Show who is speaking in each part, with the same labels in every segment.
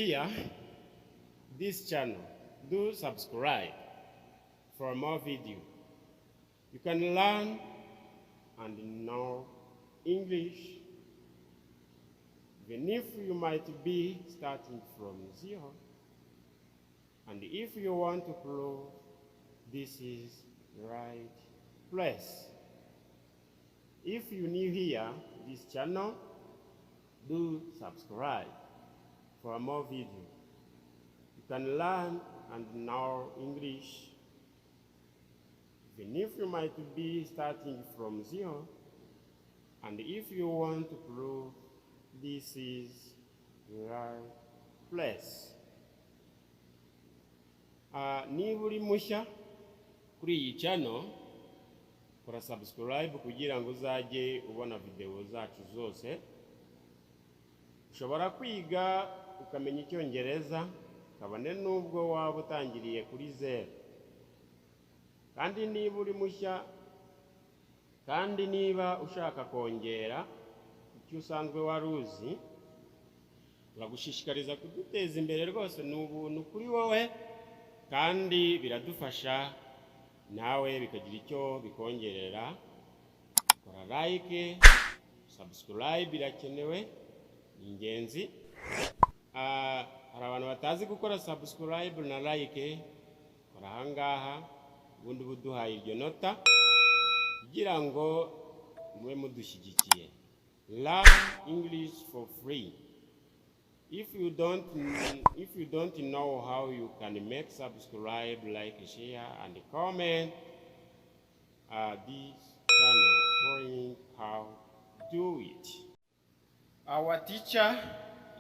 Speaker 1: here, this channel, do subscribe for more video. You can learn and know English even if you might be starting from zero. And if you want to prove, this is right place. If you new here, this channel, do subscribe for more video. You can learn and know English even if you might be starting from zero. And if you want to prove, this is right place. Niba uri mushya kuri iyi channel, kora subscribe kugira ngo uzajye ubona video zacu zose. Ushobora kwiga ukamenya Icyongereza kabone n'ubwo waba utangiriye kuri zeru. Kandi niba uri mushya, kandi niba ushaka kongera icyo usanzwe wari uzi, turagushishikariza kuduteza imbere. Rwose ni ubuntu kuri wowe kandi biradufasha, nawe bikagira icyo bikongerera. Kora like, subscribe irakenewe, ni ingenzi. Hari abantu batazi gukora subscribe na like. Kora ahangaha, ubundi buduhaye iryo nota kugira ngo mube mudushyigikiye. Learn English for free. If you don't know how you can make subscribe, like, share and comment, this channel showing how do it. Our teacher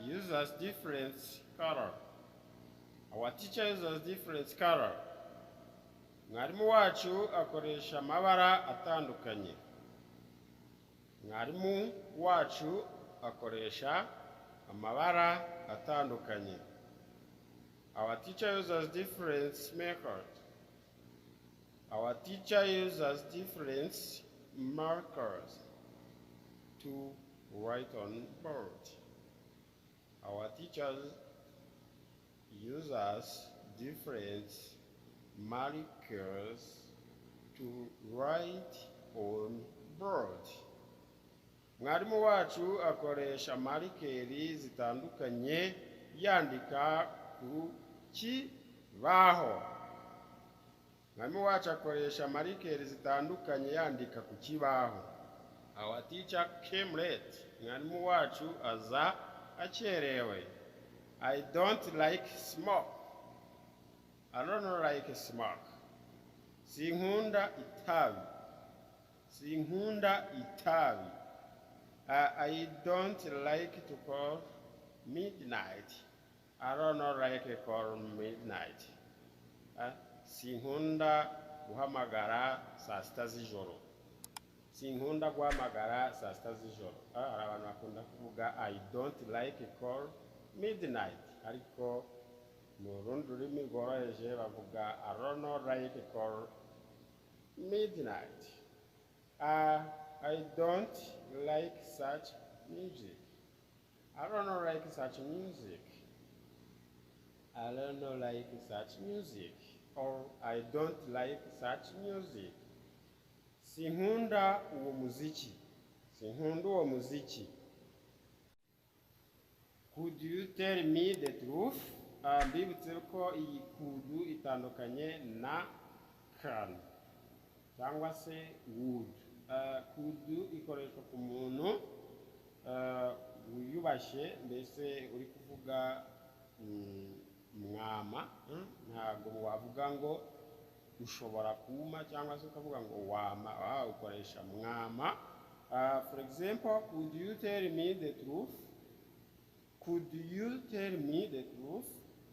Speaker 1: uses different color. Our teacher uses different color. Mwarimu wacu akoresha amabara atandukanye. Mwarimu wacu akoresha amabara atandukanye. Our teacher uses different markers. Our teacher uses different markers to write on board. Our teachers uses different markers to write on board. Mwarimu wacu akoresha marikeri zitandukanye yandika ku kibaho. Mwarimu wacu akoresha marikeri zitandukanye yandika ku kibaho. Our teacher came late. Mwarimu wacu aza akerewe. I don't like smoke. I don't like smoke. Sinkunda itabi. Sinkunda itabi. I don't like to call midnight. I don't like to call midnight. Sinkunda guhamagara saa sita z'ijoro. Sinkunda guhamagara saa sita z'ijoro. Hari abantu bakunda kuvuga "I don't like call midnight", ariko mu rundi rurimi rworoheje bavuga "I don't like call midnight". I don't like such music. I don't like such music. I don't like such music. Or I don't like such music. Sinkunda uwo muziki. Sinkunda uwo muziki. Could you tell me the truth? Mbibutse ko iyi could itandukanye na can cyangwa se would. Could ikoreshwa ku muntu wiyubashye, mbese uri kuvuga mwama, Ntabwo wavuga ngo ushobora kuma cyangwa se ukavuga ngo wama. Ukoresha mwama. For example, could you tell me the truth? Could you tell me the truth?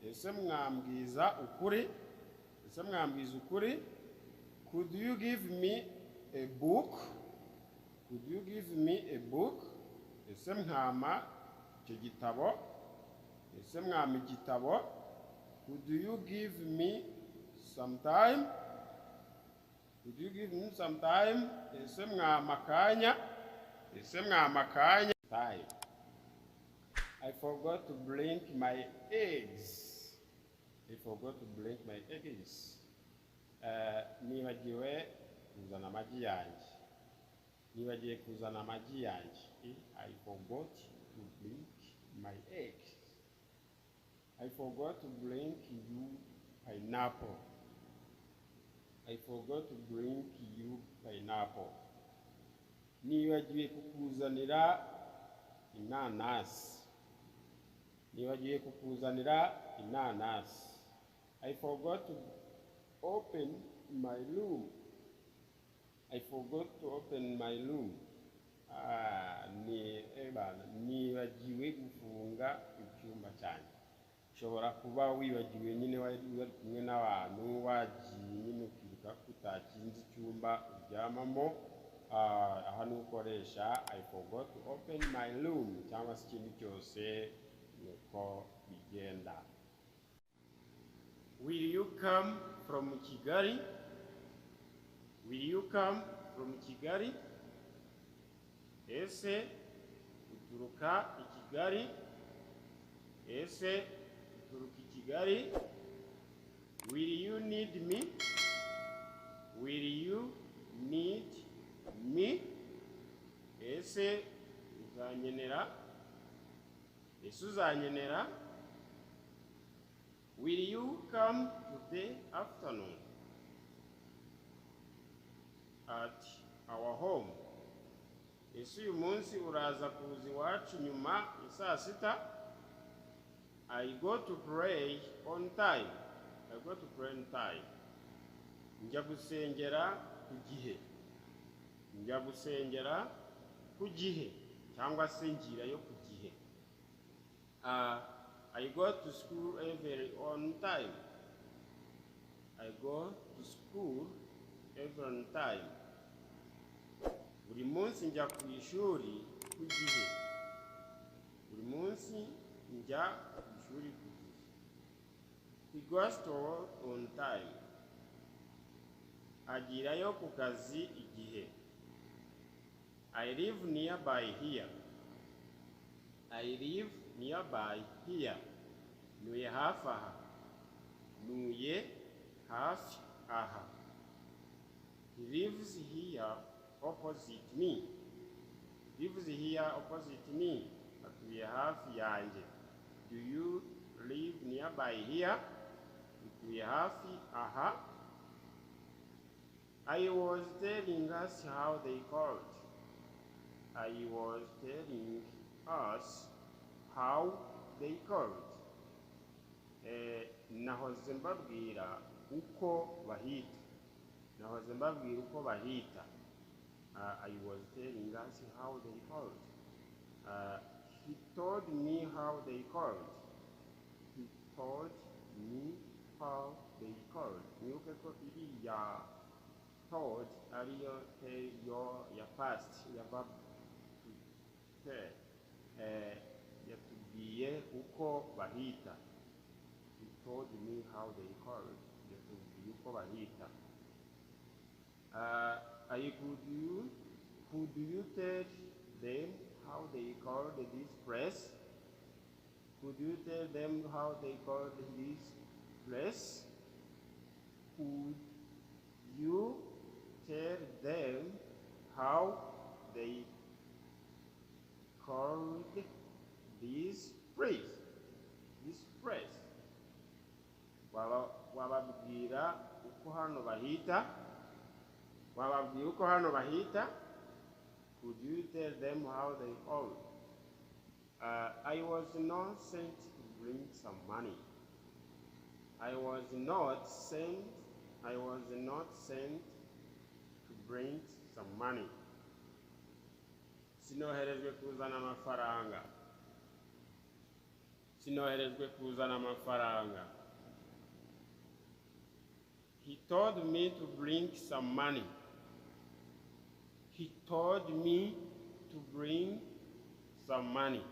Speaker 1: Ese mwambwiza ukuri? Ese mwambwiza ukuri? Could you give me a book? Could you give me a book? Ese mwampa icyo gitabo? Ese mwampa igitabo? Could you give me some time? Could you give me some time? Ese mwampa akanya? Ese mwampa akanya? Time. I forgot to bring my eggs. I forgot to bring my eggs. Nibagiwe kuzana amagi yanjye. Nibagiwe kuzana amagi yanjye. I forgot to bring my eggs. I forgot to bring you pineapple. I forgot to bring you pineapple. Nibagiwe kukuzanira inanasi. Nibagiwe kukuzanira inanasi. I forgot to open my room. I forgot to open my room. Ah, ni ebana nibagiwe gufunga icyumba cyanjye. Ushobora kuba wibagiwe nyine wari wari kumwe n'abantu, wagiye nyine ukibuka ko utakinze icyumba uryamamo. Ah, aha ni ukoresha "I forgot to open my room" cyangwa se ikindi cyose, nuko bigenda. Will you come from Kigali? Will you come from Kigali? Ese uturuka i Kigali? Ese uturuka i Kigali? Will you need me? Will you need me? Ese uzankenera? Ese uzankenera? Will you come today afternoon at our home? Ese uyu munsi uraza kuza iwacu nyuma ya saa sita? I go to pray on time. I go to pray on time. Njya gusengera ku gihe. Njya gusengera ku gihe cyangwa se ngirayo ku gihe. I go to school every on time. I go to school every on time. Buri munsi njya ku ishuri ku gihe. Buri munsi njya ku ishuri ku gihe. He goes to work on time. Agirayo ku kazi igihe. I live nearby here. I live nearby here. Ntuye hafi aha. Ntuye hafi aha. He lives here opposite me. Lives here opposite me. Atuye hafi yanjye. Do you live nearby here? Utuye hafi aha? I was telling us how they called. I was telling us how they called. Nahoze mbabwira uko bahita. Nahoze mbabwira uko bahita. I was telling us how they called. He told me how they called. He told me how they called. Mwibuke ko iriya "told" ariyo tell yo ya past, ya verb to tell. Yatubwiye uko bahita. He told me how they called. Yatubwiye uko bahita. I could you tell them how they called this place? Could you tell them how they called this place? Could you tell them how they called this place? This place. Wababwira uko hano bahita? Wababwira uko hano bahita? Could you tell them how they called? I was not sent to bring some money. I was not sent. I was not sent to bring some money. Sinoherejwe kuzana amafaranga. Sinoherejwe kuzana amafaranga. He told me to bring some money. He told me to bring some money.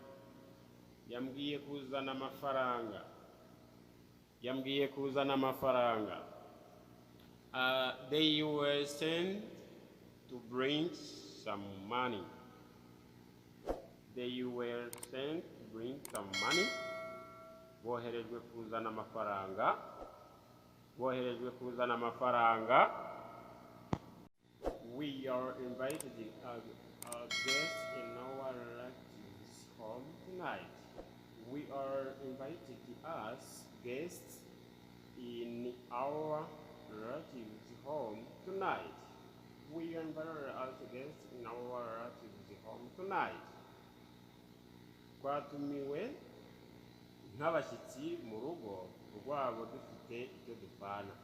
Speaker 1: Yambwiye kuzana amafaranga. Yambwiye kuzana amafaranga. They were sent to bring some money. They were sent to bring some money. Boherejwe kuzana amafaranga. Boherejwe kuzana amafaranga. We are invited as a guest in our relatives' home tonight. We are invited as guests in our relatives' home tonight. We are invited as guests in our relatives' home tonight. Twatumiwe nk'abashyitsi mu rugo rwabo dufite icyo dupfana.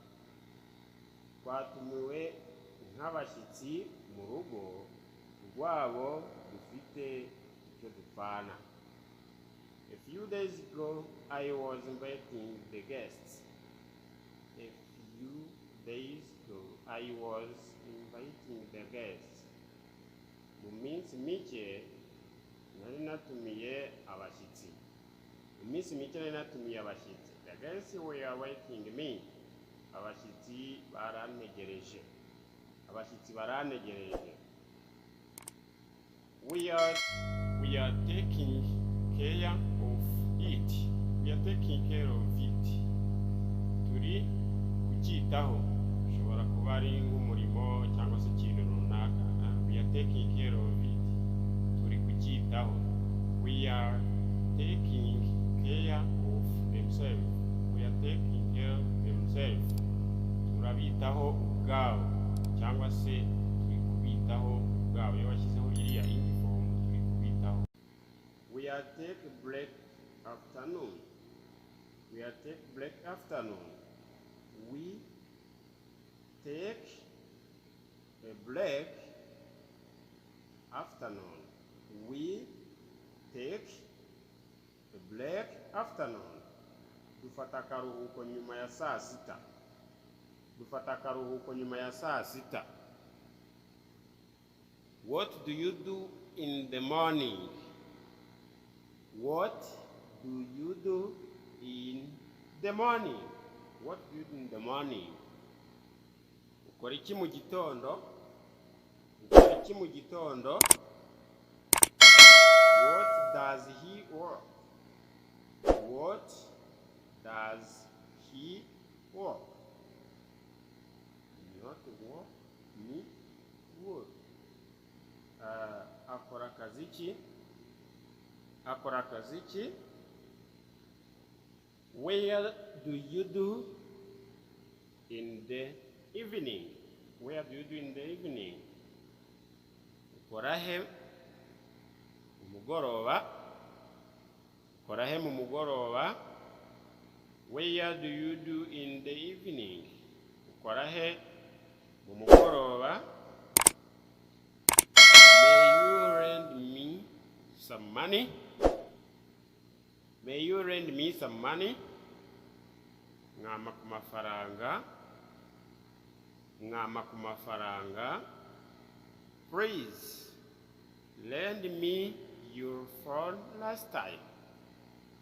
Speaker 1: Twatumiwe nk'abashyitsi mu rugo rwabo dufite icyo dupfana. A few days ago, I was inviting the guests. A few days ago, I was inviting the guests. Mu minsi mike nari natumiye abashyitsi. Mu minsi mike nari natumiye abashyitsi. The guests were waiting me. Abashyitsi barantegereje. Abashyitsi barantegereje. We are taking care of it. We are taking care of it. Turi kucyitaho. Ushobora kuba ari nk'umurimo cyangwa se ikintu runaka. We are taking care of it. Turi kucyitaho. We are taking care of themselves. We are taking care of themselves. Turabitaho ubwabo cyangwa se turi kubitaho ubwabo. Iyo washyizeho iriya ing form, turi kubitaho. We are take break afternoon. We are take break afternoon. We take a break afternoon. We take a break afternoon. Dufata akaruhuko nyuma ya saa sita. Dufata akaruhuko nyuma ya saa sita. What do you do in the morning? What do you do in the morning? What do you do in the morning? Ukora iki mu gitondo? Ukora iki mu gitondo? What does he work? What does he work? Not work, ni work. Akora akazi ki? Akora akazi ki? Where do you do in the evening? Where do you do in the evening? Ukora he umugoroba? Ukora he mu mugoroba? Where do you do in the evening? Ukora he mu mugoroba? May you lend me some money? May you lend me some money? Mwampa ku mafaranga? Mwampa ku mafaranga? Please lend me your phone last time.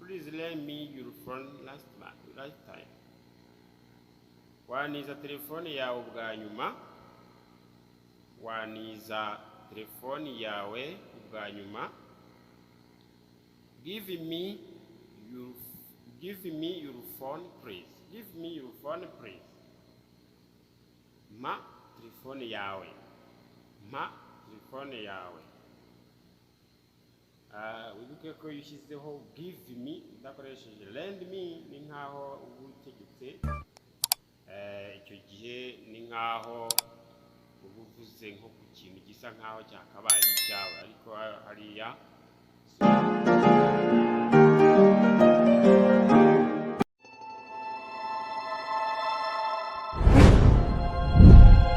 Speaker 1: Please lend me your phone last time. Wantiza telefone yawe ubwa nyuma? Wantiza telefone yawe ubwa nyuma? Give me your phone, please. Give me your phone, please. Mpa telefone yawe. Mpa telefone yawe. Ah, wibuke ko iyo ushyizeho "give me" udakoresheje "lend me", ni nkaho uba utegetse. Icyo gihe ni nkaho uba uvuze nko ku kintu gisa nkaho cyakabaye icyawe, ariko hariya